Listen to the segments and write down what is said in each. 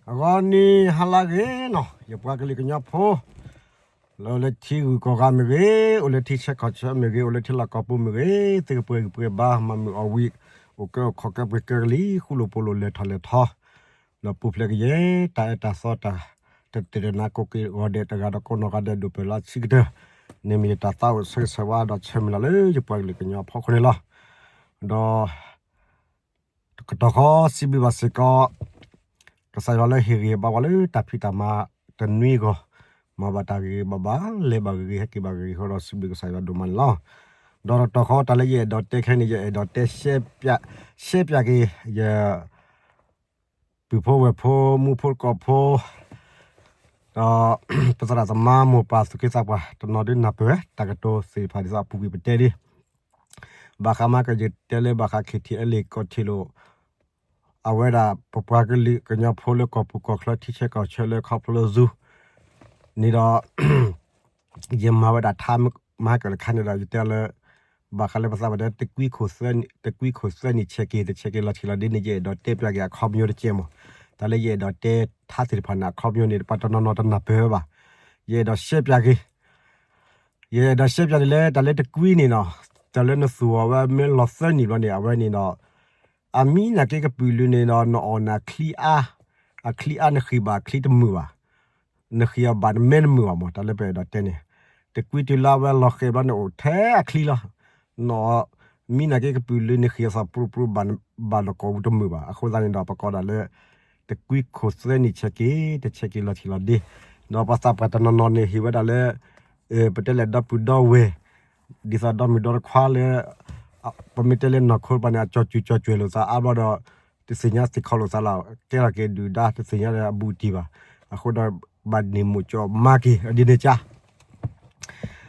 အဂီၢ်န့ၣ် ဟါလၢဂ့ၤနီၤ ယပှၤကလုာ်ကညီဖိ လၢအိၣ်လၢထံဂုၤကီၢ်ဂၤမ့ၢ်ဂ့ၤ, အိၣ်လၢထံဆၢကီၢ်ဆၢမ့ၢ်ဂ့ၤ, အိၣ်လၢထံလီၢ်ကီၢ်ပူၤမ့ၢ်ဂ့ၤ, သုကပှဲၤဂံၢ်ပှဲၤဘါ မၤမုာ်အီၣ်ဝံၤ, အိၣ်ကဲအိၣ်ခီၣ်ကဲပှဲၤကဲကလံၤ ဃူလိာ်ဖိးလိာ်လဲၤထီၣ်လဲၤထီ, ဒီးပူၤဖျဲးကယဲၢ် တၢ်အဲၣ်တၢ်သီတၢ် တတ့ၢ်တနါကိးက့ၤဂီၤဒဲး တဂၤဒီးကိးနီၢ်ဂၤဒဲး ဒိၣ်ပၢၢ်လၢဆံးကတၢၢ်, န့ၣ်မ့ၢ်ယတၢ်သးအိၣ်ဆၢဂ့ၤဆၢဝါဒီးဆၢမုၢ်လၢ်လၢယပှၤကလုာ်ကညီအဖီခိၣ်န့ၣ်လီၤ. ဒီး ကတီၢ်ဃီစံးဘျုးဘၣ်စ့ၢ်ကီး ကစၢ်ယွၤလၢဟ့ၣ်ဂံၢ်ဟ့ၣ်ဘါပှၤလၢတၢ်ဖံးတၢ်မၤတနွံအဂီၢ်, မၤဘၣ်တၢ်ဂ့ၤဂ့ၤဘၣ်ဘၣ်, လဲၤဘၣ်ဂ့ၤဂ့ၤ ဟဲက့ၤဘၣ်ဂ့ၤဂ့ၤဃီဒီး စံးဘျုးကစၢ်ယွၤဒိၣ်မးန့ၣ်လီၤ. ဒီးတတီၢ်ဃီတၢ်လၢယအဲၣ်ဒိးတဲခဲအံၤန့ၣ် ယအဲၣ်ဒိးတဲ ရှဲပၠးက့ၤ ယ ပုၢ်ဖိဝဲၢ်ဖိ မူဖိကိၢ်ဖိ ဒီး ပသရၣ်သမါမိၢ်ပၢ်သူၣ်က့သးပှၢ် တနီၤဒုးနၢ်ပၢၢ်ဝဲ တၢ်ကတိၤသ့ၣ်တဖၣ်ဒ်သိးအပူၤကွံာ်ပတဲဒ် ဘၣ်ဃးမ့ၢ်ကယတဲလၢဘၣ်ဃး KTLA ကီၢ်ထံးလိာ် အဝဲဒၣ်ပပှၤကလုာ်ကညီဖိလၢကီၢ်ပူၤကီၢ်ချၢ ထံဆၢကီၢ်ဆၢလၢခီဖျိလၢ Zoom န့ၣ်ဒီး ယမၤဝဲဒၣ်ထါမဟါကၢၣ်တခါန့ၣ်ဒီး ယတဲလၢ ဘၣ်ဃးလၢပသးပှၢ်တဲ တကွံခိၣ်သၢနံၣ်ဆဲးက့ၤ တဆဲးက့ၤလီၤထံလီၤဒ့န့ၣ် ယအဲၣ်ဒိးတဲပၠးက့ၤအခီပညီတကဲမး. တၢ်လၢယအဲၣ်ဒိးတဲထါသ့ၣ်တဖၣ်န့ၣ် အခီပညီန့ၣ် ပှၤတနီၤနီၤတနၢ်ပၢၢ်ဝဲဘၣ်. ယအဲၣ်ဒိးရှဲပၠးက့ၤ ယအဲၣ်ဒိးရှဲပၠးန့ၣ်လၢ တၢ်လၢတကွံန့ၣ်နီၤ, တၢ်လၢနသူၣ်အီၤဝဲမ့ၢ်လီၤသၢနံၣ်ဘျီန့ၣ် အဝဲန့ၣ်ဒီး အမံနာ်က့ကပုာ်လုာ်န့ၣ်ဒီး နအီၣ်န့ၣ်အချံအါ, အချံအါ နဃံၢ်ဘၣ်အချံတမုာ်ဘၣ်, နဃံၢ်အီၤဘၣ်နမဲတမုာ်ဘၣ်မး တၢ်လၢပအဲၣ်ဒိးတဲန့ၣ်. တကွံတုၤလၢအဝဲလီၤဃဲၤဘျီန့ၣ်အိၣ်ထဲအချံလီၤ. နအီၣ် မံနာ်က့ကပုာ်လုာ်န့ၣ်ဃံၢ်အသးပြူပြူ ဘၣ်နကိာ်ပူၤတမုာ်ဘၣ်. အဃိသတးန့ၣ်ဒီး ပကိးဒၣ်လၢ တကွံခိၣ်သၢနံၣ်ဆဲးက့ၤ တဆဲးက့ၤလီၤထံလီၤဒ့, ဒီးပှၤသးပှၢ်တနီၤနီၤန့ၣ် ဟ့ၣ်ဝဲဒၣ်လၢ ပတဲလဲၣ်ဒီပုၢ်ဒီဝဲၢ် ဒ်သိးဒီမုၣ်ဒီတခွါလၢ ပမ့ၢ်တဲလၢနီၢ်ခိတပၤန့ၣ် အကၠီၤစူၤကၠီၤစဲၤလိာ်သးအါဘျီဒီး တသ့ၣ်ညါသ့ၣ်ခီလိာ်သးလီၤ. ကဲထီၣ်က့ၤဒုၣ်ဒါ တသ့ၣ်ညါလၢအဘူးအတံၢ်ဘၣ်. အဃိဒီး ဘၣ်န့ၢ်မိၢ်ကၠီမါက့ၤ အဒ်န့ၣ်ကါ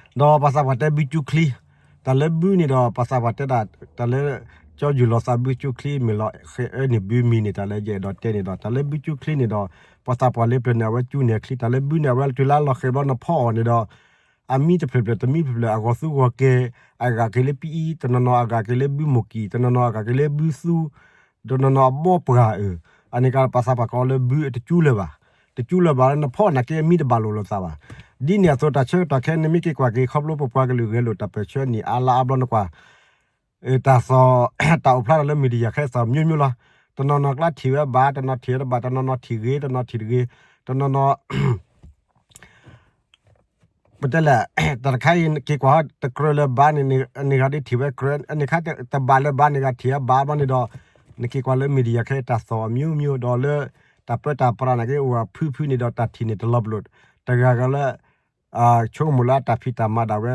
ဒီးပှၤသးပှၢ်တဲဘုကၠူချံ, တၢ်လၢဘုန့ၣ်ဒီး ပှၤသးပှၢ်တဲဒၣ် တၢ်လၢ ကၠီယုၢ်လီၤသးဘုကၠူချံ မ့ၢ်လီၤဃဲၤအၢန့ၢ်ဘုမံၤန့ၣ် တၢ်လၢယအဲၣ်ဒိးတဲန့ၣ်ဒီး တၢ်လၢဘုကၠူချံန့ၣ်ဒီး ပှၤသးပှၢ်လၢပျၢၤန့ၣ် အဝဲကၠူန့ၢ်အချံ, တၢ်လၢဘုန့ၣ် အဝဲတုၤလၢအလီၤဃဲၤဘျီ နဖီအီၤန့ၣ်ဒီး အမံတဖျၢၣ်ဖျၢၣ် တမံဖျၢၣ်ဖျၢၣ် အဂီၤသူဂီၤကဲၤ, အဂၤက့ၤလၢပအံၤ, တနီၤနီၤအဂၤက့ၤလၢဘုမိၢ်ကံၢ်, တနီၤနီၤအဂၤက့ၤလၢဘုသူ, တနီၤနီၤအဘီပှၢ်အၢ, အန့ၣ်ကပှၤသးပှၢ်ကိးလၢဘုတကၠူလၢၤဘၣ်, တကၠူလၢၤဘၣ်လၢနဖီအီၤနာ်က့အမံတဘၣ်လိာ်လိာ်သးဘၣ်. ဒ်န့ၣ်အသိးတၢ်ဆၢကတီၢ်ခဲအံၤ နမ့ၢ်က့ၤကွၢ်က့ၤ ခီဖျိပပှၤကလုာ်ဂဲၤလိာ်တၢ်ပၢၢ်ဆၢနံၣ်အါလါအါဘျီနကွၢ် တၢ်သီၣ် တၢ်အိၣ်ဖျါထီၣ်လၢ media ခဲအံၤသီၣ် မျိုးမျိုး လီၤ. တနီၤနီၤကျါထံၣ်ဝဲဘၣ်, တနီၤထံၣ်ဝဲတဘၣ်, တနီၤနီၤထံၣ်ဂ့ၤ, တနီၤထံၣ်တဂ့ၤ, တနီၤနီၤ ပတဲလဲၣ် တၢ်တခါအံၤ က့ၤကွၢ်တကြၢးလၢၤဘၣ်န့ၣ် န့ၢ်ဂၤဒ်ထံၣ်ဝဲကြၢး, န့ၢ်ခါတဘၣ်လၢၤဘၣ် န့ၢ်ဂၤထံၣ်ဝဲဘၣ်ဘျီန့ၣ်ဒီး နက့ၤကွၢ်လၢ media ခဲအံၤ တၢ်သီၣ် မျိုးမျိုး ဒီးလၢ တၢ်ပၢတၢ်ပြးနာ်က့ အိၣ်ဖုဖုန့ၣ်ဒီး တၢ်ထံၣ်န့ၣ်တလီၤပလိာ်, တဂၤဂၤလၢ ဆိကမိၣ်လၢအတၢ်ဖံးတၢ်မၤဒၣ်ဝဲ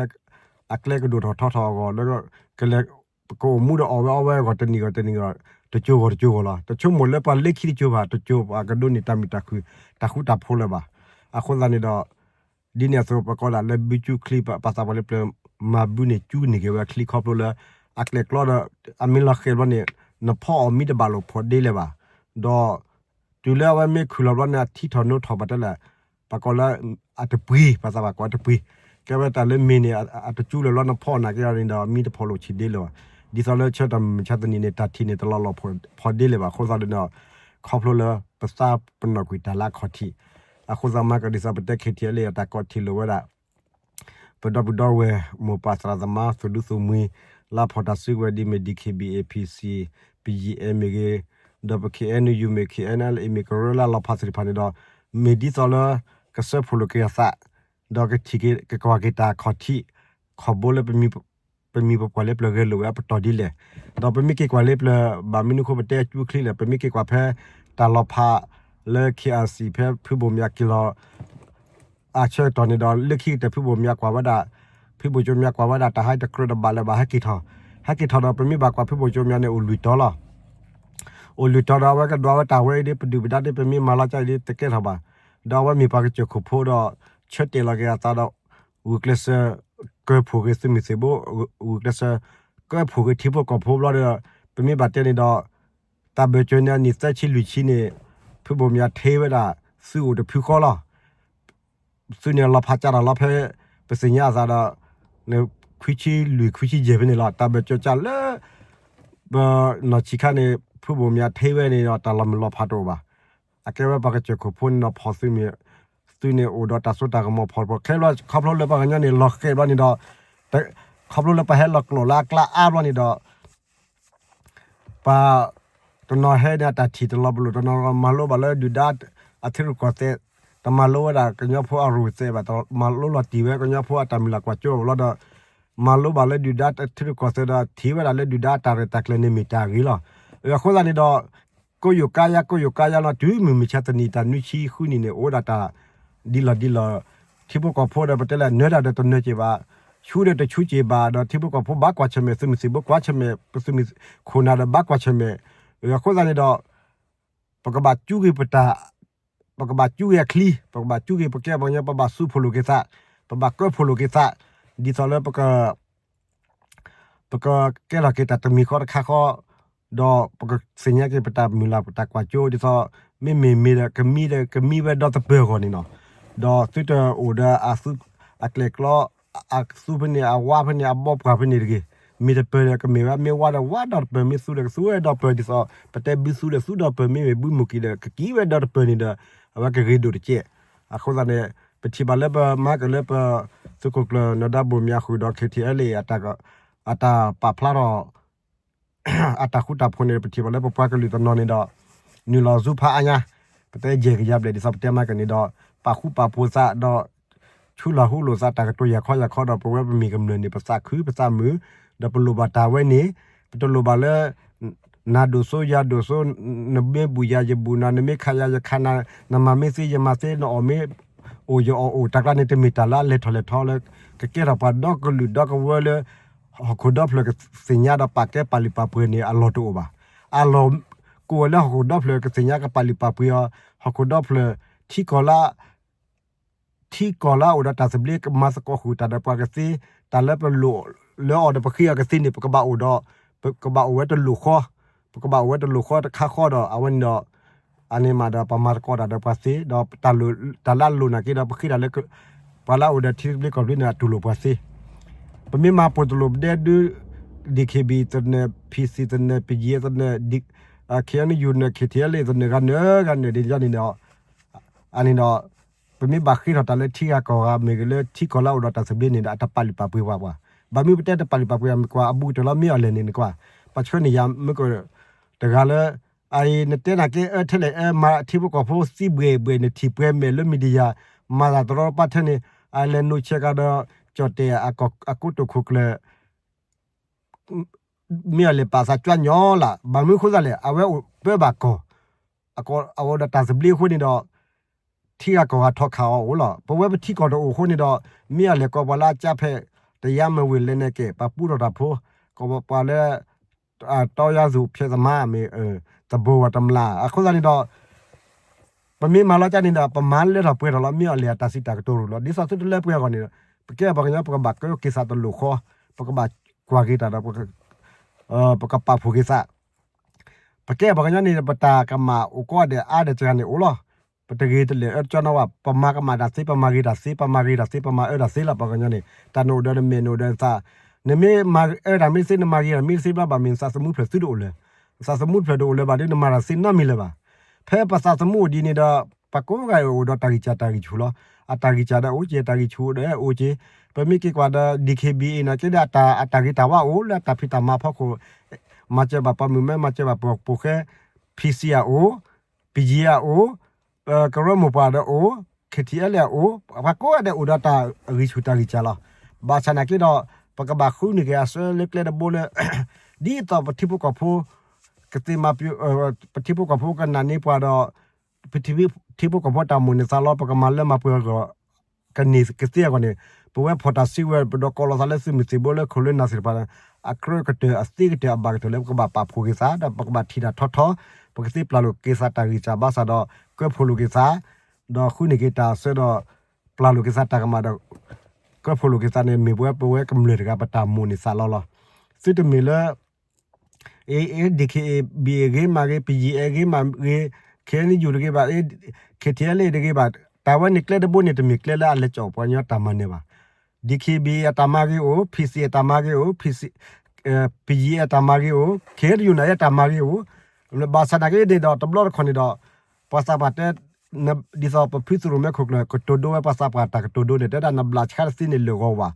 အကျဲကဒိၣ်ထီၣ်ထီထီၣ်အဂီၢ် လၢကလဲၤ ကအိၣ်မူဒီးအီၣ်ဝဲအီဝဲအဂီၢ် တနံၣ်ဂီၢ်တနံၣ်ဂီၢ် တကၠိဂီၢ်တကၠိဂီၢ်လီၤ. တဆိကမိၣ်လၢပှၤလၢခံတကၠိဘၣ်, တကၠိပှၤကဒိးန့ၢ်တၢ်မုာ်တၢ်ခုၣ် တၢ်ဃူတၢ်ဖိးလၢၤဘၣ်. အဃိသတးန့ၣ်ဒီး ဒ်န့ၣ်အသိး ပကိးဒၣ်လၢဘုကၠူချံ ပှၤသးပှၢ်လၢပျၢၤ မၤဘုန့ၢ်ကၠူန့ၢ်က့ၤဝဲအချံ ခီဖျိလၢ အကျဲကျီဒီး အမ့ၢ်လီၤဃဲၤဘျီန့ၣ် နဖီအီၤမံတဘၣ်လိာ်ဖိးဒ့လၢၤဘၣ်. ဒီး တုၤလၢအဝဲမ့ၢ်ခုၣ်လီၤဘျီန့ၣ် အထံထီၣ်နိထီၣ် ပှၤတဲလဲၣ် ပှၤကိးလၢ အတပှ့ၤ, ပှၤသးပှၢ်ကိးအတပှ့ၤ, ကဲဝဲတၢ်လၢမ့ၢ်န့ၣ် အတကၠူလၢၤဘျီ နဖီအီၤနာ်က့အီၤန့ၣ်ဒီး မံတဖိးလိာ်ဆံးဒ့လၢၤဘၣ်. ဒ်သိးလၢဆၢကတီၢ်မုၢ်မဆါတနံၤန့ၣ် တၢ်ထံၣ်န့ၣ် တလီၤလိာ်ဖိးဒ့လၢၤဘၣ်. အဃိသတးဒီး ခီဖျိလၢပသးပနီၣ်ကွံာ်တၢ်လၢအခီၣ်ထံး, အဃိသတးမ့ၢ်ကဒ်သိးပတဲ KTLA အတၢ်ကိးထံၣ်လိာ်ဝဲဒၣ် ပဒီပုၢ်ဒီဝဲၢ် မိၢ်ပၢ်သရၣ်သမါ သူၣ်ဒူသူၣ်မှံၤ လၢအဖီၣ်တၢ်စုကဝဲၤဒ်မ့ၢ် DKBA PC, BGF မ့ၢ်ဂ့ၤ, ဒီးပ KNU မ့ၢ် KNLA မ့ၢ် ကရၢလၢအလီၤဖးသ့ၣ်တဖၣ်န့ၣ်ဒီး မ့ၢ်ဒ်သိးလၢ ကစၢဖှိၣ်လိာ်က့ၤအသး ဒီးကထံၣ်က့ၤကကွၢ်က့ၤတၢ်ခီၣ်ထံး ခီၣ်ဘိလၢ ပမံၤပပှၢ်လၢပျၢၤဂဲၤလိာ်ဝဲအပတီၢ်ဒ်လဲၣ်. ဒီးပမ့ၢ်က့ၤကွၢ်လၢပျၢၤ ဘၣ်မနုၤအဃိပတဲကၠူချံလဲၣ်, ပမ့ၢ်က့ၤကွၢ်ဖဲ တၢ်လီၤဖးလၢ KRC ဖဲဖုဘိၣ်မၠးက့ၤလီၤ အဆၢကတီၢ်န့ၣ်ဒီး လၢခံကတၢၢ်ဖုဘိၣ်မၠးကွၢ်ဝဲဒၣ်, ဖုဘိၣ်ကၠိမၠးကွၢ်ဝဲဒၣ် တၢ်ဟဲတကြၢးတဘၣ်လၢၤဘၣ် ဟဲက့ၤထီၣ်, ဟဲက့ၤထီၣ်ဒီး ပမ့ၢ်ဘၣ်ကွၢ်ဖုဘိၣ်ကၠိမၠးန့ၣ် အိၣ်လွံၢ်တီၤလီၤ. အိၣ်လွံၢ်တီၤဒီး အဝဲကဒွးဝဲတၢ်ဝဲအံၤဒ် ပဒုၣ်ပဒါဒ် ပမ့ၢ်မၤလီၤကၢ်အံၤဒ် တကဲထီၣ်ဘၣ်. ဒီးအဝဲမ့ၢ်ပှၤကစၢၢ်ခိၣ်ဖိဒီး ဆၢတဲာ်လီၤက့ၤအသးဒီး ဂုာ်ကျဲးစၢး ကၢဖှိၣ်က့ၤသုးမုၢ်သံၣ်ဘိ, ဂုာ်ကျဲးစၢးကၢဖှိၣ်က့ၤထံဖိကီၢ်ဖိဘျီဒီး ပမ့ၢ်ဘၣ်တဲန့ၣ်ဒီး တၢ်ဘၢၣ်စၢၤန့ၣ် အနံၣ်သၢဆံလွံၢ်ဆံန့ၣ် ဖုဘိၣ်မၠးထ့ဝဲဒၣ် သုးအိၣ်တဖုဃီလီၤ. သုးန့ၣ်လီၤဖးကၢ်ဒီးလီၤဖဲ ပသ့ၣ်ညါအသးဒီး ခွံဆံလွံၢ်ခွံဆံယဲၢ်ဖဲန့ၣ်လီၤ. တၢ်ဘၢၣ်စၢၤကၢ်လၢ ပနီၢ်ဆံးခါန့ၣ် ဖုဘိၣ်မၠးထ့ဝဲန့ၣ်ဒီး တၢ်လီၤမုၢ်လီၤဖးတအိၣ်ဘၣ်. အကဲဝဲပှၤကစၢၢ်ခိၣ်ဖိန့ၣ်ဒီး ဖီၣ်သုးမ့ၢ်, သုးန့ၣ်အိၣ်ဒီးတၢ်စိတၢ်ကမီၤဖီၣ်တဖီၣ် ခဲလၢာ်ခီဖျိလၢပှၤကညီန့ၣ် လီၤဃဲၤဘျီန့ၣ်ဒီး, ခီဖျိလၢပှၤဟဲလီၤကျိာ်လၢအကျါအါဘျီန့ၣ်ဒီး ပှၤတနီၤဟဲန့ၣ် အတၢ်ထံၣ်တလီၤပလိာ်, တနီၤမၤလိဘၣ်လၢဒုၣ်ဒါအထံရူၢ်ကီၢ်သဲး, တမၤလိဝဲဒၣ်ကညီဖိအရူၢ်သဲးဘၣ်, တမၤလိလီၤတံၢ်ဝဲကညီဖိအတၢ်မုၢ်လၢ်ကွၢ်စိဘၣ်လီၤဒီး, မၤလိဘၣ်လၢဒုၣ်ဒါထံရူၢ်ကီၢ်သဲးဒီး ထံၣ်ဝဲဒၣ်လၢဒုၣ်ဒါအတၢ်ရဲၣ်တၢ်ကျဲၤန့ၣ်မ့ၢ်တၢ်အဂ့ၤလီၤ. အဃိသတးန့ၣ်ဒီး ကိးယိာ်ကါယါ ကိးယိာ်ကါယါလီၤ တုၤမုၢ်မဆါတနံၤတၢ်နွံဆံဃုနံၣ်န့ၣ် အိၣ်ဝဲဒၣ်တၢ်ဒ်လီၢ်ဒ်လီၢ်, ထံဖိကီၢ်ဖိဒီးပတဲလၢနၢၤတၢ်ဒီးတနၢၤက့ၤဘၣ်, ဆူၣ်ဒီးတဆူၣ်က့ၤဘၣ်ဒီး ထံဖိကီၢ်ဖိဘၣ်ကွၢ်ဆၢၣ်မဲာ် သုးမုၢ်သံၣ်ဘိကွၢ်ဆၢၣ်မဲာ် ပသုးမုၢ်ခိၣ်နၢ်ဒီးဘၣ်ကွၢ်ဆၢၣ်မဲာ်, အဃိသတးန့ၣ်ဒီး ပကဘၣ်ကူက့ၤပတၢ်, ပကဘၣ်ကူက့ၤအချံ, ပကဘၣ်ကူက့ၤပကဲပှၤကညီ ပဘၣ်စူးဖှိၣ်လိာ်က့ၤသး, ပဘၣ်ကၢဖှိၣ်လိာ်က့ၤသး, ဒ်သိးလၢပက ပကကဲထီၣ်က့ၤတၢ်တမံၤဃီတခါဃီ, ဒီးပကသ့ၣ်ညါက့ၤပတၢ်မုၢ်လၢ်ပတၢ်ကွၢ်စိဒ်သိး, မ့မ့ၢ်မ့ၢ်ဒီးကမံဒီးကမံဝဲဒီတပၢၢ်အဂီၢ်န့ၣ်လီၤ. ဒီးသုတအိၣ်ဒီးအကျဲာ်ကျီ, အသူဖဲန့ၣ် အဝါဖဲန့ၣ် အဘီပှၢ်ဖဲန့ၣ်တဂ့ၤ, မ့ၢ်တပၢၢ်ဒီးကမ့ၢ်ဝဲမ့ၢ်ဝါဒီးဝါဒီတပၢၢ်, မ့ၢ်သူဒီးကသူဝဲဒီတပၢၢ်ဒ်သိး, ပတဲဘုသူဒီးသူဒီတပၢၢ်, မ့မ့ၢ်ဘုမိၢ်ကံၤဒီးကကံဝဲဒီတပၢၢ်န့ၣ်ဒီး, အဝဲကဂ့ၤဒိၣ်တကဲး. အဃိသတးန့ၣ် ပထံၣ်ဘၣ်လၢပမၤကလၢပ သုးခိၣ်ကျၢၢ် နီၢ်ဒါဘိၣ်မၠးဃုာ်ဒီး KTLA အတၢ်ပာ်ဖျါထီၣ် အတၢ်ဃူတၢ်ဖိးန့ၣ် ပထံၣ်ဘၣ်လၢပပှၤကလုာ်တနီၤန့ၣ်ဒီး နုာ်လီၤဆူဖးအါညါ, ပတဲယဲၢ်ကယၤဘျဲၣ်ဒ်သိးပတဲမၤကန့ၣ်ဒီး ပာ်ဃူပာ်ဖိးသးဒီး ဆူလီၤဟူလိာ်သးတၢ်ကတိၤယၤခီယၤခီဒီး ပဝဲပမ့ၢ်ကမျၢၢ်န့ၣ် ပသးခုပသးမုာ်, ဒီးပလိၣ်ဘၣ်တၢ်ဝဲန့ၣ်, ပတလိၣ်ဘၣ်လၢ နၤဒိၣ်စိယၤဒိၣ်စိ, နမ့ၢ်ဘူၣ်ယၤယဘူၣ်နၤ, နမ့ၢ်ခးယၤယခးနၤ, နမၤမ့ၢ်သ့ယမၤသ့, နအီၣ်မ့ၢ်အိၣ်ယအီၣ်အိၣ်, တၢ်ကျါန့ၣ်တမ့ၢ်တၢ်လၢအလဲၤထီၣ်လဲၤထီလၢ ကကဲထီၣ်ပှၤဒီကလုာ်ဒီကဝၢလၢ ဟီၣ်ခိၣ်ဒီဖျၢၣ်ကသ့ၣ်ညါဒီးပာ်ကဲပာ်လုၢ်ပာ်ပှ့ၤန့ၣ် အလီၢ်တအိၣ်ဘၣ်. အလီၢ်ကိးဝဲလၢဟီၣ်ခိၣ်ဒီဖျၢၣ်ကသ့ၣ်ညါကပာ်လုၢ်ပာ်ပှ့ၤအီၤ, ဟီၣ်ခိၣ်ဒီဖျၢၣ်ထံကီၢ်လၢ ထံကီၢ်လၢအအိၣ်ဒီးတၢ်သဘျ့ကမၤသကိးဃုာ်တၢ်ဒီးပှၤကသ့, တၢ်လၢပလိၣ်လၢအီၤဒီးပဃ့အီၤကသ့န့ၣ် ပကဘၣ်အိၣ်ဒီး, ပကဘၣ်အိၣ်ဝဲတလိၣ်ဃီ, ပကဘၣ်အိၣ်ဝဲတလိၣ်ဃီတခါဃီဒီး အဝဲန့ၣ်ဒီး အန့ၣ်မးဒီးပမၤသကိးတၢ်ဒီးပှၤသ့, ဒီးတၢ်လၢအလိၣ်နာ်က့ဒီး ပဃ့တၢ်လၢ ပှၤလၢအအိၣ်ဒီးထံသဘျ့ကီၢ်သဘျ့န့ၣ် အတူၢ်လိာ်ပှၤသ့. ပမ့ၢ်မၤပိၢ်တလိၣ်ပဒဲဒု DKB သနၢၣ်, PC သနၢၣ်, PG သနၢၣ်, KNU နၢၣ်, KTLA သနၢၣ် ဂၤနၢၤဂၤနၢၤဒ်န့ၣ်ဒီး အန့ၣ်ဒီး ပမ့ၢ်ဘၣ်ဃ့ထီၣ်တၢ်လၢထံဂၤကီၢ်ဂၤမ့ၢ်ဂ့ၤ လၢထံကီၢ်လၢအအိၣ်ဒီးတၢ်သဘျ့န့ၣ်ဒီး အတပာ်လုၢ်ပာ်ပှ့ၤပှၤဘၣ်. ဘၣ်မနုၤပတဲတပာ်လုၢ်ပာ်ပှ့ၤအမ့ၢ်ကွၢ် အဘူးကတၢၢ်လီၤ မ့ၢ်အီၤလဲၣ်န့ၣ် နကွၢ်, ပှၤဆှၢန့ၢ်ယၤမ့ၢ်ကတဂၤလၢ အအံၤနတဲနာ်က့ အၢထဲလဲၣ်အၢ မၤထံဖိကီၢ်ဖိသံဘှဲၣ်ဘှဲၣ် နထံၣ်ပှဲၤမဲာ်လၢ media မၤသးတရီတပါထဲန့ၣ် အလဲၤနိးဆဲးကဒီး ကၠီၣ်တဲၣ်အကိတိာ်ခိၣ်ကျၢၢ် မ့ၢ်အီၤလဲၣ် ပာ်သးကွၢ်ညီလၢ် ဘၣ်မနုၤဃိသတးလဲၣ် အဝဲအိၣ်ပၢဘၣ်ကီၢ်, အအိၣ်ဒီးတၢ်သဘျ့အဃိန့ၣ်ဒီး ထံဂၤကီၢ်ဂၤထီၣ်ခးအီၤအိၣ်လီၤ. ပဝဲပထံကီၢ်တအိၣ်အဃိန့ၣ်ဒီး မ့ၢ်အီၤလဲၣ် ကိးပှၤလၢအကၠါဖဲး တယါမဝ့ၤလဲၤနဲၣ်ကဲၣ် ပှၤပူထီၣ်တၢ်ဖိ, ကိးပှၤလၢ တီယါသူၣ်ဖျဲးသမါမ့ၢ် သဘိဝဲတမျၢ် အဃိသတးန့ၣ်ဒီး ပမ့ၢ်မၤလီၤကၢ်န့ၣ်ဒီး ပမၤလၢထီၣ်ပှဲၤထီၣ်လီၤ မ့ၢ်အီၤလဲၣ်အတၢ်စံးတၢ်ကတိၤရူၢ်လီၤ. ဒ်သိးသုတလၢပှဲၤအဂီၢ်န့ၣ် ပကဲပှၤကညီ ပကဘၣ်ကၢက့ၤသးတလိၣ်ဃီ, ပကဘၣ်ကွၢ်က့ၤတၢ်ဒီး ပကပာ်ဖှိၣ်က့ၤသး ပကဲပှၤကညီန့ၣ် ပတၢ်ကမၣ်အိၣ်ကီးဒဲးအါဒဲးတဂၤန့ၣ်အိၣ်လီၤ. ပတဂ့ၤတလဲၤအၢတကၠီနီၤဘၣ်, ပမၤကမၣ်တၢ်သ့ ပမၤဂ့ၤတၢ်သ့ ပမၤဂ့ၤတၢ်သ့ ပမၤအၢတၢ်သ့လီၤ ပှၤကညီန့ၣ်. တၢ်နအိၣ်ဒီးနမဲာ် နအိၣ်ဒီးနသး, နမ့ၢ်မၤအၢတၢ်မ့ၢ်သ့ နမၤဂ့ၤတၢ်မ့ၢ်သ့ဘျီဘၣ် မ့ၢ်နသးသမူဖျၢၣ်သုတအိၣ်လၢၤ, နသးသမူဖျၢၣ်တအိၣ်လၢၤဘၣ်ဒီး နမၤတၢ်သ့နီတမံၤလၢၤဘၣ်. ဖဲပသးသမူအိၣ်ဒ်န့ၣ်ဒီး ပှၤကိးဂၤအိၣ်ဒီးတၢ်ဂံၢ်စၢ်တၢ်ဂံၢ်ဆူၣ်လီၤ. အတၢ်ဂံၢ်စၢ်ဒီးအိၣ်က့ၤ အတၢ်ဂံၢ်ဆူၣ်ဒီးအိၣ်က့ၤ. ပမ့ၢ်က့ၤကွၢ်ဒီး DKBA နာ်က့ဒီး အတၢ်ဂ့ၤတၢ်ဝါအိၣ်လၢအတၢ်ဖံးတၢ်မၤဖီခိၣ်, မၤစၢၤဘၣ်ပှၤမုၣ်မဲ မၤစၢၤဘၣ်ပှၤပိာ်ဃဲ, PC အအိၣ်, PG အအိၣ်, ကရၢမိၢ်ပှၢ်ဒီးအိၣ်, KTLA အအိၣ်, ပှၤကိးဂၤဒဲးအိၣ်ဒီးတၢ်ဂံၢ်ဆူၣ်တၢ်ဂံၢ်စၢ်လီၤ. ဘၣ်ဆၣ်နာ်က့ဒီး ပကဘၣ်ဃုန့ၢ်က့ၤအဆၢလၢကျဲတဘိလၢ ဒ်သိးပထံဖိကီၢ်ဖိ ကသ့မၤပ ပထံဖိကီၢ်ဖိကနာ်န့ၢ်ပှၤဒီး ပထံဖိကီၢ်ဖိတၢ်မိၣ်န့ၢ်သးလီၤ ပကမၤလၢမၤပှဲၤအဂီၢ် ကန့ၢ်ကသ့အဂီၢ်န့ၣ် ပဝဲဖီၣ်တၢ်စုဝဲၤ ပဒိးကိးလီၤသးလၢသုးမုၢ်သံၣ်ဘိလၢခိၣ်လၢနၢ်သ့ၣ်တဖၣ် အကြၢးကတၢၢ်အသ့ကတၢၢ်အဘၣ်ကတၢၢ်လၢပကဘၣ်ပာ်ဖှိၣ်က့ၤသး ဒီးပကဘၣ်ထံၣ်တၢ်ထီထီ ပကသ့ပျၢ်လိာ်က့ၤသးတၢ်ဂံၢ်စၢ်ဘၣ်ဆၣ်ဒီး ကၢဖှိၣ်လိာ်က့ၤသး ဒီးဃုန့ၢ်က့ၤတၢ်ဆၢဒီး ပျၢ်လိာ်က့ၤသးတၢ်ကမၣ်ဒီး ကၢဖှိၣ်လိာ်က့ၤသးန့ၣ် မ့ၢ်ပဝဲပဝဲကမျၢၢ်တဂၤပတၢ်မိၣ်န့ၢ်သးလီၤလီၤ. သုတမ့ၢ်လၢ DKBA ဂ့ၤမးဂ့ၤ, PGA ဂ့ၤမးဂ့ၤ, KNU တဂ့ၤဘၣ်, KTLA တဂ့ၤဘၣ်, တၢ်ဝဲန့ၣ်ကျဲတဘိန့ၣ် တမ့ၢ်ကျဲလၢအလဲၤကၠီၣ်ပှၤကညီတၢ်မၤနၢၤဘၣ်. DKBA အတၢ်မၤဂ့ၤအိၣ်, PC အတၢ်မၤဂ့ၤအိၣ်, PG အတၢ်မၤဂ့ၤအိၣ်, KNU န့ၣ်အတၢ်မၤဂ့ၤအိၣ်, ဘၣ်ဆၣ်နာ်က့န့ၣ်ဒီး တဘျီတခီၣ်န့ၣ်ဒီး ပှၤသးပှၢ်တဲ ဒ်သိးပဖုသရိာ်မဲခိၣ်ကျၢၢ် ကတိၤဒိဝဲပှၤသးပှၢ်တၢ်ကတိၤဒိန့ၣ် တဲဒၣ်နဘျးဆါတသ့န့ၣ်လၢာ်ဂီၤဝဲ,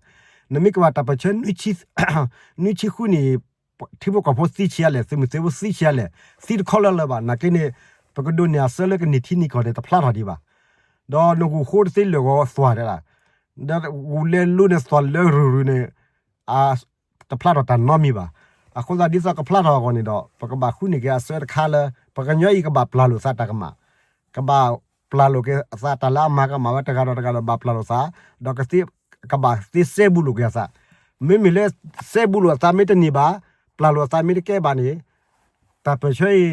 နမ့ၢ်ကဘၣ်တၢ်ပၢၢ်ဆၢ နွံဆံဃုန့ၣ် ထံဖိကီၢ်ဖိသံဆံးအါလဲၣ်, သုးမုၢ်သံၣ်ဘိသံဆံးအါလဲၣ်, သံတခီလၢလၢၤဘၣ်, နာ်က့န့ၣ် ပကဒိးန့ၢ်အဆၢလၢကန့ၢ်ထံန့ၢ်ကီၢ်န့ၣ် တဖျါထီၣ်ဒံးဘၣ်. ဒီးနဂုၢ်ဃိတသ့လၢာ်ဂီၤသွၣ်တဲဒၣ်, ဒီးဂုၢ်လဲၤလိၤန့ၣ် သွၣ်လၢရုၢ်ရုၢ်န့ၣ် တဖျါထီၣ်တၢ်နီတမံၤဘၣ်. အဃိသတးဒ်သိးကဖျါထီၣ်အဂီၢ်န့ၣ်ဒီး ပကဘၣ်ဃုန့ၢ်က့ၤအဆၢတခါလၢ ပှၤကညီအံၤကဘၣ်ပျၢ်လိာ်သးတၢ်ကမၣ်, ကဘၣ်ပျၢ်လိာ်က့ၤအသးတၢ်လၢအမၤကမၣ်ဝဲတဂၤဒီးတဂၤဒီးဘၣ်ပျၢ်လိာ်သး, ဒီးကသ့ ကဘၣ်သ့စဲဘူးလိာ်က့ၤအသး, မ့မ့ၢ်လၢစဲဘူးလိာ်အသးမ့ၢ်တန့ၢ်ဘၣ်, ပျၢ်လိာ်အသးမ့ၢ်တကဲဘၣ်န့ၣ် တၢ်ပၢၢ်ဆၢအံၤ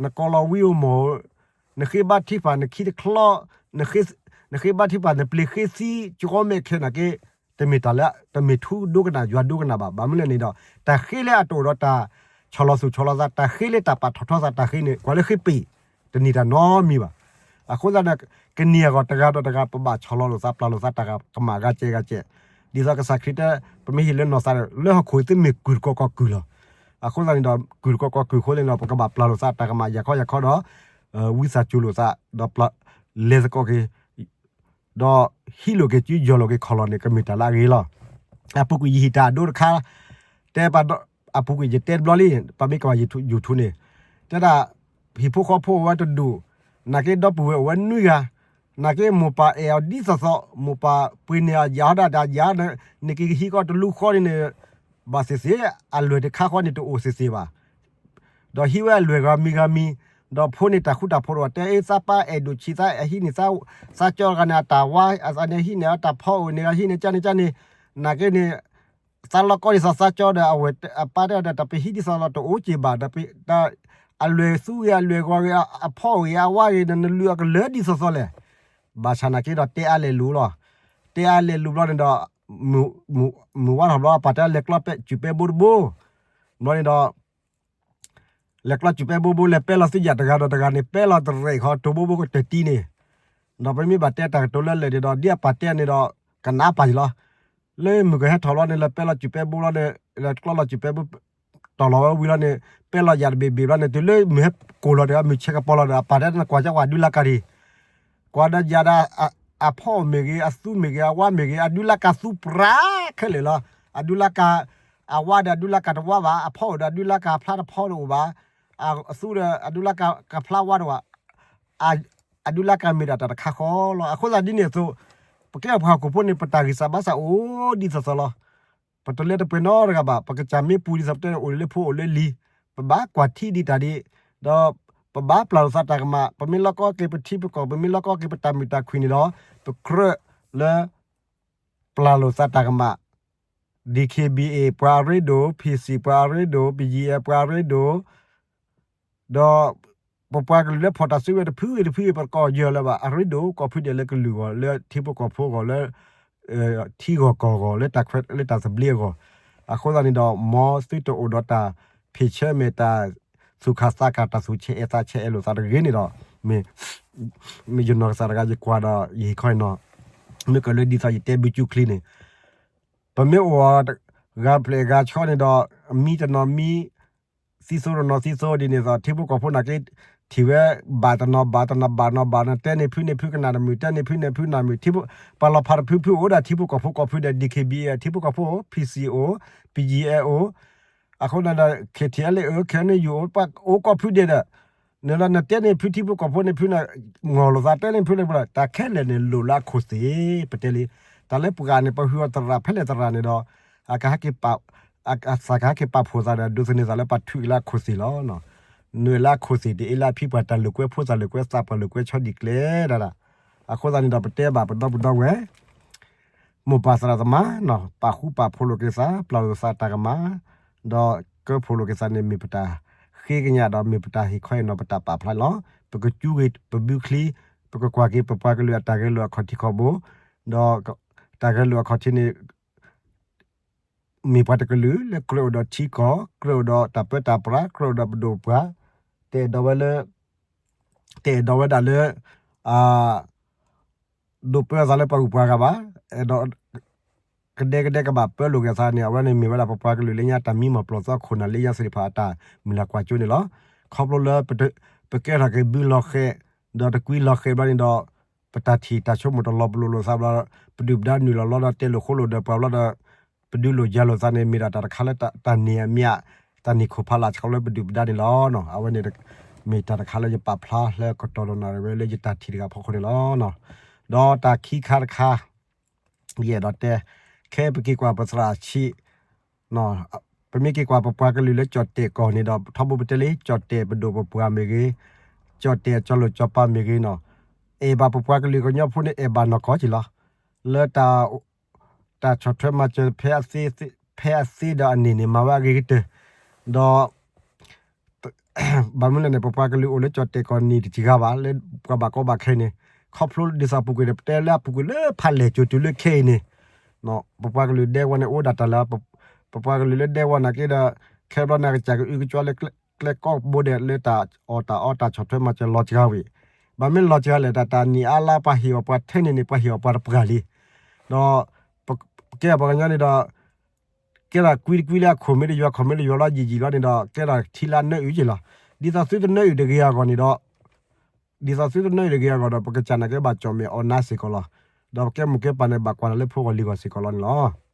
နကိးလီၤဝံအိၣ်မီၢ်, နဃ့ဘါထုကဖၣ်နခံတချီ, နဃ့ဘါထုကဖၣ်နပျ့ၤဃ့သံ ကီမဲာ်ခဲနာ်က့ တမ့ၢ်တၢ်လၢ တမ့ၢ်ထူဒိကနၣ်ယွၤဒိကနၣ်ဘၣ်. ဘၣ်မနုၤလဲၣ်န့ၣ်ဒီး တၢ်ဃ့လၢအတအိၣ်ဒီးတၢ်ဆီၣ်လီၤသူၣ်ဆီၣ်လီၤသး, တၢ်ဃ့လၢတၢ်ပာ်ထီၣ်ထီသး, တၢ်ဃ့န့ၣ် ကွၢ်လၢဃ့ပ့ၤ တန့ၢ်တၢ်နီတမံၤဘၣ်. အဃိသတးန့ၣ် ကန့ၢ်အဂီၢ်တဂၤဒီးတဂၤ ပဘၣ်ဆီၣ်လီၤလိာ်သး ပျၢ်လိာ်သးတၢ်ကမၣ်ဂၤစဲးဂၤစဲး, ဒ်သိးကစၢ်ခရံာ်တဲ ပမ့ၢ်ဟ့ၣ်လၢနီၢ်သးဒီး လၢဟီၣ်ခိၣ်သုမ့ၢ်ကုၢ်တကီးကီၢ်ကုၢ်လီၤ. အဃိသတးန့ၣ်ဒီး ကုၢ်တကီးကီၢ်ကုၢ်အဃိန့ၣ်ဒီး ပကဘၣ်ပျၢ်လိာ်သးတၢ်ကမၣ်ယၤခီယၤခီဒီး ဝံသးစူၤလိာ်သး ဒီးပျၢ်လဲၤသကိးက့ၤ ဒီးဟံးလိာ်က့ၤစု ယီၢ်လိာ်က့ၤခီၣ်လီၢ်န့ၣ် ကမ့ၢ်တၢ်လၢအဂ့ၤလီၤ. အပူၤကွံာ်ယဟ့ၣ်တၢ်အဒိတခါ တဲပှၤဒီး အပူၤကွံာ်ယတဲတဘျီလံ ပမ့ၢ်ကဘၣ် YouTube န့ၣ် တဲဒၣ် ဟံၣ်ဖိဃီဖိအိၣ်ဝဲတဒူၣ် နာ်က့ဒီပုၢ်ဝဲၢ်အိၣ်ဝဲနွံဂၤ နာ်က့မိၢ်ပၢ်အဲၣ်အီၤဒ်သိးသိး မိၢ်ပၢ်ပှ့ၤန့ၢ်အီၤယၤဟီဒၣ်တၢ်ယၤ နက့ၤကဟံးကီးတလူဃီန့ၣ် ဘၣ်သ့ၣ်သ့ၣ် အလွဲၢ်တခါဃီန့ၣ်တအိၣ်သ့ၣ်သ့ၣ်ဘၣ်. ဒီးဟံးဝဲအလွဲၢ်ဂၤမံၤဂၤမံၤ, ဒီးဖိန့ၣ်တၢ်ဃူတၢ်ဖိးတအိၣ် တဲအ့ၣ်သးပၢ်အဲၣ်ဒိၣ်ဆံးသး အဟံးန့ၢ်သး သးကၠီတဂၤန့ၣ် အတၢ်ဝါ အသးန့ၣ်ဟံးန့ၢ်အတၢ်ဖီအိၣ်န့ၣ် ဟံးန့ၢ်ကၢန့ၣ်ကၢန့ၣ်, နာ်က့န့ၣ် သးလီၤကီဒ်သိးသးကၠီဒီး အဝဲအပၢ်တဲဒီး တပဟံးဒ်သိးလီၤတအိၣ်က့ၤဘၣ်ဒီး အလွဲၢ်သူဂ့ၤ အလွဲၢ်ဂီၤဂ့ၤ အဖီအိၣ်ဂ့ၤ အဝါဂ့ၤဒီး နလုၢ်အီၤကလၢာ်ဒ်သိးသိးလဲၣ်. ဘၣ်ဆၣ်နာ်က့ဒီးတဲအါလဲၢ်လိာ်လီၤ. တဲအါလဲၢ်လိာ်ဘျီန့ၣ်ဒီး မုၢ်ဝါထီၣ်ဘျီ အပၢ်တဲလဲၤကျီပဲ စုၣ်ပဲဘိတဘိ ဘျီန့ၣ်ဒီး လဲၤကျီစုၣ်ပဲဘိဘိ လဲၤပဲလီၤသုးယၤတဂၤဒီးတဂၤန့ၣ် ပဲလီၤတရဲၣ်ဃီ တိၤဘိဘိကတၢၢ်တံန့ၣ်, ဒီးပမ့ၢ်ဘၣ်တဲတၢ်ကတိၤလၢလၢာ်န့ၣ်ဒီး ဒ်အပၢ်တဲန့ၣ်ဒီး ကနၣ်ပၢ်ယံၤလီၤ. လၢမုၢ်ကဟဲထီၣ်လီၤန့ၣ် လဲၤပဲလီၤစုၣ်ပဲဘိလီၤန့ၣ် လဲၤကျီလီၤစုၣ်ပဲဘိ တီၢ်လီၤဝဲဝံၤလီၤန့ၣ် ပဲလီၤယၤတဘ့ၣ်ဘ့ၣ်ဘျီန့ၣ် တုၤလၢမုၢ်ဟဲကိၢ်လီၤဒီး မုၢ်ဆဲးကပီၤလီၤဒီး အပၢ်တဲနကွၢ်ကၢကွၢ်ဒုလၢကါဒံး ကွၢ်ဒီးယၤဒီး အဖီအိၣ်မ့ၢ်ဂ့ၤ အသူမ့ၢ်ဂ့ၤ အဝါမ့ၢ်ဂ့ၤ အဒုလၢကါသူပြးခဲလၢာ်လီၤ. အဒုလၢကါ အဝါဒီးအဒုလၢကါတဝါဘၣ် အဖီအိၣ်ဒီးအဒုလၢကါဖျါတဖီတအိၣ်ဘၣ်. အသူဒီးအဒုလၢကါကဖျါဝါတဝါ အဒုလၢကါမ့ၢ်ဒၣ်တၢ်တခါဃီလီၤ. အဃိသတးဒ်န့ၣ်အသိး ပကဲပှၤဟီၣ်ခိၣ်ဖိန့ၣ် ပတၢ်ဂံၢ်စၢ်ဘါစၢ်အိၣ်ဒ်သိးသိးလီၤ. ပတလဲၤတပှဲၤနီတဂၤဘၣ်. ပကစၢ်မ့ၢ်ပူၤဒ်သိးပတဲန့ၣ် အိၣ်လၢဖိအိၣ်လၢလံၤ ပဘၣ်ကွၢ်ထံဒံးတၢ်ဒံး ဒီးပဘၣ်ပျၢ်လိာ်သးတၢ်ကမၣ် ပမ့ၢ်လီၢ်ကီက့ၤပထံပကီၢ် ပမ့ၢ်လီၢ်ကီက့ၤပတၢ်မုာ်တၢ်ခုၣ်န့ၣ်ဒီး ပကြၢးလၢ ပျၢ်လိာ်သးတၢ်ကမၣ် DKBA ပှၤအရ့ဒိၣ် PC ပှၤအရ့ဒိၣ် BGF ပှၤအရ့ဒိၣ် ဒီး ပပှၤကလုာ်လၢဖီၣ်တၢ်စုကဝဲၤတဖုဂ့ၤတဖုဂ့ၤ ပတကိးယၢၤလၢၤဘၣ် အရ့ဒိၣ်ကိးဖုဒဲးလၢကလုာ်အဂီၢ် လၢထံဖိကီၢ်ဖိအဂီၢ် လၢ ထံဂီၢ်ကီၢ်ဂီၢ် လၢတၢ်ခွဲးလၢတၢ်သဘျ့အဂီၢ်, အဃိသတးန့ၣ်ဒီး မ်သုတအိၣ်ဒီးတၢ်ဖံးဆၢမဲာ် တၢ်သူၣ်ခၣ်သးခၣ် တၢ်သူၣ်ဆဲးအဲးသးဆဲးအဲးလိာ်သးတဂ့ၤန့ၣ်ဒီး မ့ၢ်ယနီၢ်ကစၢ်တဂၤယကွၢ်ဒီးယဟ့ၣ်ခီအံၤနီၤ, မ့ၢ်ကလၢဒ်သိးယတဲဘုကၠူချံန့ၣ် ပမ့ၢ်အိၣ်ဂၤဖျဲၣ်ဂၤဆီန့ၣ်ဒီး မံတနီၤမံ သံသိတနီၤသံသိဒ်န့ၣ်သိး ထံဖိကီၢ်ဖိနာ်က့ ထံၣ်ဝဲ ဘၣ်တနီၤဘၣ်တနီၤဘၣ်နီၤဘၣ်နီၤ တဲန့ၢ်ဖုန့ၢ်ဖုကနၣ်တမုာ် တဲန့ၢ်ဖုန့ၢ်ဖုနၢ်မုာ် ပှၤလီၤဖးတဖုဖုအိၣ်ဒၣ်ထံဖိကီၢ်ဖိကိးဖုဒဲး DKBA ထံဖိကီၢ်ဖိအိၣ် PC အိၣ် ပယံၤအဲၣ်အိၣ် အဃိန့ၣ်ဒီး KTLA အိၣ် KNU အိၣ် ပှၤအိၣ်ကိးဖုဒဲးဒီး နဒီးနတဲန့ၢ်ဖုထံဖိကီၢ်ဖိန့ၢ်ဖုန့ၣ် မီၢ်လိာ်သးတဲန့ၢ်ဖုန့ၣ် တၢ်ခဲလၢာ်န့ၣ်လိၣ်လၢအခိၣ်သ့ၣ် ပတဲလံ တၢ်လၢပှၤန့ၣ် ပှၤဟုၣ်အီၤသရၣ်ဖဲလဲၣ်သရၣ်န့ၣ်ဒီး အကဟဲက့ၤပာ် အသးကဟဲက့ၤပာ်ဖှိၣ်သးဒီး ဒိးသန့ၤသးလၢပှၤထုးက့ၤလၢအခိၣ်သ့ၣ်လီၤ. နွဲၣ်လၢအခိၣ်သ့ၣ် တအ့လၢအဖံပှၤတၢ်လိာ်ကွဲဖိသၣ်လိာ်ကွဲသးပှၢ်လိာ်ကွဲဆီဒံးကျဲဒၣ်ဒၣ်. အဃိသတးန့ၣ်ဒီး ပတဲဘၣ်ပဒီပုၢ်ဒီဝဲၢ် မိၢ်ပၢ်သရၣ်သမါနီၤ ပာ်ဃူပာ်ဖိးလိာ်က့ၤသး ပျၢ်လိာ်သးတၢ်ကမၣ် ဒီးကၢဖှိၣ်လိာ်က့ၤသးန့ၣ် မ့ၢ်ပတၢ်ဃ့ကညးဒီး မ့ၢ်ပတၢ်ဟ့ၣ်ခီအံၤနီၤ ပတၢ်ပာ်ဖျါလီၤ. ပကစူးက့ၤပဘုချံ ပကကွၢ်က့ၤပပှၤကလုာ်အတၢ်ဂဲၤလိာ်အခီၣ်ထံးခီၣ်ဘိ ဒီးတၢ်ဂဲၤလိာ်အခီၣ်ထံးန့ၣ် မ့ၢ်ပှၤတကလုာ်လၢကြၢးအိၣ်ဒီးထံကီၢ် ကြၢးအိၣ်ဒီးတၢ်ပၢတၢ်ပြး ကြၢးအိၣ်ဒီးပဒိၣ်ပှၤ တအဲၣ်ဒိးဝဲလၢ တအဲၣ်ဒိးဝဲဒၣ်လၢ အ ဒိးပၢအသးလၢပှၤဂုၤပှၤဂၤဘၣ်, အဲၣ်ဒိး ကဒဲကဒဲကဘၣ်ပၢလိာ်က့ၤအသးန့ၣ် အဝဲန့ၣ်မ့ၢ်ဝဲဒၣ်ပပှၤကလုာ်လၢညါတၢ်မံမီၢ်ပျီၢ်သီခိၣ်နၢ်လၢညါသ့ၣ်တဖၣ်အတၢ်မုၢ်လၢ်ကွၢ်စိန့ၣ်လီၤ. ခီဖျိလၢ ပကဲထီၣ်က့ၤဘုလီၤဃဲၤ ဒီးတကွံလီၤဃဲၤဘျီန့ၣ်ဒီး ပတၢ်ထံၣ်တၢ်ဆိကမိၣ်တလီၤပလိာ်လိာ်သးဘျီ ပဒုၣ်ပဒါနုာ်လီၤလီၤဒီးတဲလိာ်ဃိလိာ်ဒီးပှၤဘျီဒီး ပဒုးလိာ်ယၤလိာ်သးန့ၣ် မ့ၢ်ဒၣ်တၢ်တခါလၢတၢ်န့ၢ်အမံၤ တၢ်န့ၢ်ခိၣ်ဖးလၢ်ဆှီလၢပဒုၣ်ပဒါန့ၣ်လီၤ. အဝဲန့ၣ် မ့ၢ်တၢ်တခါလၢယပာ်ဖျါလၢကတီၢ်ဒီးနၣ်ရံၣ်ဝဲလၢယတၢ်ထံၣ်တဂၤဖီခိၣ်န့ၣ်လီၤ. ဒီးတၢ်ခံခါတခါ ယအဲၣ်ဒိးတဲ ခဲပက့ၤကွၢ်ပသရၣ်ဆံး ပမ့ၢ်က့ၤကွၢ်ပပှၤကလုာ်လၢကၠီၣ်တဲၣ်ကီၢ်န့ၣ်ဒီး ထီဘိပတဲလံ ကၠီၣ်တဲၣ်ပဒိၣ်ပပှၢ်မ့ၢ်ဂ့ၤ, ကၠီၣ်တဲၣ်အကၠီၤလိာ်ကၠီၤပၤမ့ၢ်ဂ့ၤနီၤ, အဲၣ်ဘၣ်ပပှၤကလုာ်ကညီဖိန့ၣ် အဲၣ်ဘၣ်နီၢ်ကီၢ်က့ၤလီၤ. လၢတၢ်ဆီၣ်ထွဲမၤစၢၤ ဖဲအသ့ဒီးအန့ၢ်န့ၣ် မၤဝဲအဂ့ၤကတၢၢ်, ဒီး ဘၣ်မနုၤလဲၣ်န့ၣ် ပပှၤကလုာ်အိၣ်လၢကၠီၣ်တဲၣ်ကီၢ်နံၣ်တစှၤဘၣ် လၢပှၤဘၣ်ကီဘၣ်ခဲအံၤန့ၣ်, ခီဖျိဒ်သိးပူၤကွံာ်န့ၣ် ပတဲလၢအပူၤကွံာ်လၢဖးလဲၢ်ကၠိၤတုၤလၢခဲအံၤန့ၣ်, ပပှၤကလုာ်ဒဲကဝီၤန့ၣ် အိၣ်ဒၣ်တၢ်လၢ ပပှၤကလုာ်လၢဒဲကဝီၤနာ်က့ဒီး ခဲဘျီန့ၣ် ကစၢ်ကအုကကွၢ်လၢကျဲကိးဘိဒဲး လၢတၢ်အီၣ်တၢ်အီတၢ်ဆီၣ်ထွဲမၤစၢၤလီၤစှၤဝံၤ, ဘၣ်မနုၤလီၤစှၤလဲၣ် တၢ်တၢ်နံၣ်အါလါ ပှၤဟ့ၣ်အီၣ်ပှၤထဲန့ၣ်န့ၣ် ပှၤဟ့ၣ်အီၣ်ပှၤတပှၢ်လံ, ဒီး ကဲပှၤကညီန့ၣ်ဒီး ကဲဒၣ်ကွံတကွံလၢအခိၣ်မ့ၢ်တယွၤ ခိၣ်မ့ၢ်တယွၤလီၤယံာ်ယံာ်လီၤန့ၣ်ဒီး ကဲဒၣ်ထံလၢအနၢအုၣ်က့ၤလီၤ. ဒ်သိးသုတနၢအုၣ်တဂ့ၤအဂီၢ်န့ၣ်ဒီး ဒ်သိးသုတနၢအုၣ်တဂ့ၤအဂီၢ်ဒီး ပကစၢ်နာ်က့ဘၣ်ကၠီၣ်မဲာ်အီၣ်နါစ့ၢ်ကီးလီၤ. ဒီးပကဲမိၢ်ကဲပၢ်န့ၣ် ဘၣ်ကွၢ်တၢ်လၢဖိဂီၢ်လံၤဂီၢ်စ့ၢ်ကီးလီၤန့ၣ်လီၤ.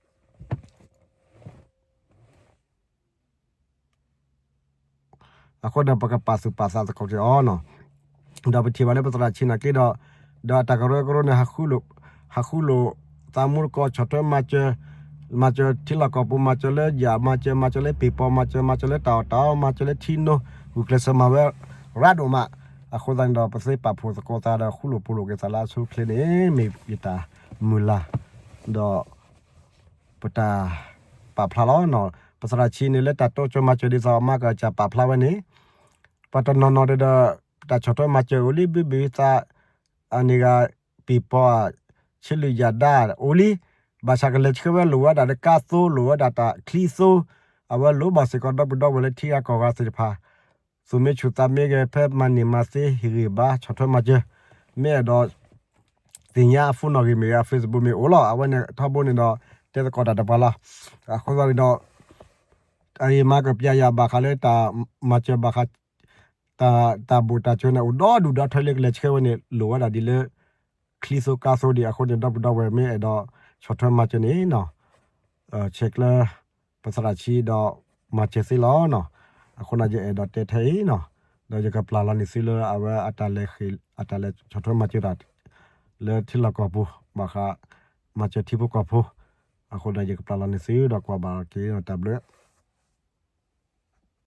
အဃိဒီးပကပာ်သူၣ်ပာ်သးသကိးက့ၤအီၤနီၤ, ဒီးပထံၣ်ဘၣ်လၢပသရၣ်ဆံးနာ်က့ဒီး ဒီးအတၢ်ကရၢကရိန့ၣ် ဟးဃုလိာ်သးမူတကိး ဆီၣ်ထွဲမၤစၢၤ, မၤစၢၤထံလီၢ်ကီၢ်ပူၤ မၤစၢၤလၢယၣ် မၤစၢၤ မၤစၢၤလၢပ့ၤပီၤ မၤစၢၤ မၤစၢၤလၢတၢ်အီၣ်တၢ်အီ မၤစၢၤလၢထံနိ ဂုာ်ကျဲးစၢးမၤဝဲ ရၣ်ဒိၣ်မး, အဃိသတးန့ၣ်ဒီး ပသ့ပာ်ဖှိၣ်သကိးသးဒီး ဃူလိာ်ဖိးလိာ်က့ၤသးလၢအဆိအချ့န့ၣ် မ့ၢ်ယတၢ်မုၢ်လၢ်, ဒီး ပတၢ်ပာ်ဖျါလီၤနီၤ. ပသရၣ်ဆံးန့ၣ်လၢတၢ်တိစၢၤမၤစၢၤဒ်သိးအမါကစၢ်ပာ်ဖျါဝဲန့ၣ်, ပှၤတနီၤနီၤဒီး တၢ်ဆီၣ်ထွဲမၤစၢၤအိၣ်လံ ဘုဘ့ၣ်သး အန့ၣ်ဂၤ ပ့ၤပီၤ ဆ့လုၢ်ယၣ်ဒါအိၣ်လံ, ဘၣ်ဆၣ်ကလဲၤဆှၢဝဲလိၣ်ဝဲဒၣ်ဒီးကါသိ လိၣ်ဝဲဒၣ်တၢ်ချံသိ, အဝဲလိၣ်ဘၣ်စ့ၢ်ကီးဒီပုၢ်ဒီဝဲၢ်လၢထံဂၤကီၢ်ဂၤသ့ၣ်တဖၣ် သူၣ်မ့ၢ်ဆူၣ်သးမ့ၢ်ဂ့ၤ ဖဲမၤန့ၢ်မၤသ့ဟ့ၣ်ဂံၢ်ဘါဆီၣ်ထွဲမၤစၢၤ, မ့ၢ်အဲၣ်ဒိး သ့ၣ်ညါအ phone နီၣ်ဂံၢ်မ့ၢ်ဂ့ၤ အ Facebook မ့ၢ်အိၣ်လီၤ. အဝဲန့ၣ်ထီဘိန့ၣ်ဒီး တဲသကိးတၢ်တပှၤလီၤ. အဃိသတးန့ၣ်ဒီး အအံၤမၤကပျၢ်ယၤဘၣ်ဃးလၢတၢ်မၤစၢၤဘၣ်ဃး တၢ် တၢ်ဘိၣ်တၢ်စၢၤန့ၣ် အိၣ်ဒီဒူၣ်ဒီထၢလၢကလဲၤဆှၢဝဲန့ၣ် လိၣ်ဝဲဒၣ်ဒ်လၢ ချံသိကါသိဒံးအဃိန့ၣ် ဒီပုၢ်ဒီဝဲၢ်မ့ၢ်အဲၣ်ဒိးဆီၣ်ထွဲမၤစၢၤန့ၣ်နီၤ ဆဲးကျၢ ပသရၣ်ဆံးဒီးမၤစၢၤသ့လီၤနီၤ. အဃိန့ၣ် ယအဲၣ်ဒိးတဲထဲအံၤနီၤ ဒီးယကပျၢ်လီၤန့ၢ်သုလၢအဝဲအတၢ်လဲၤဃ့ၢ် အတၢ်လဲၤဆီၣ်ထွဲမၤစၢၤတၢ် လၢထံလီၢ်ကီၢ်ပူၤ ဘၣ်ဃး မၤစၢၤထံဖိကီၢ်ဖိ အဃိဒီးယကပျၢ်လီၤန့ၢ်သုဒီးကွၢ်ဘၣ်က့ၤတၢ်ဘျုး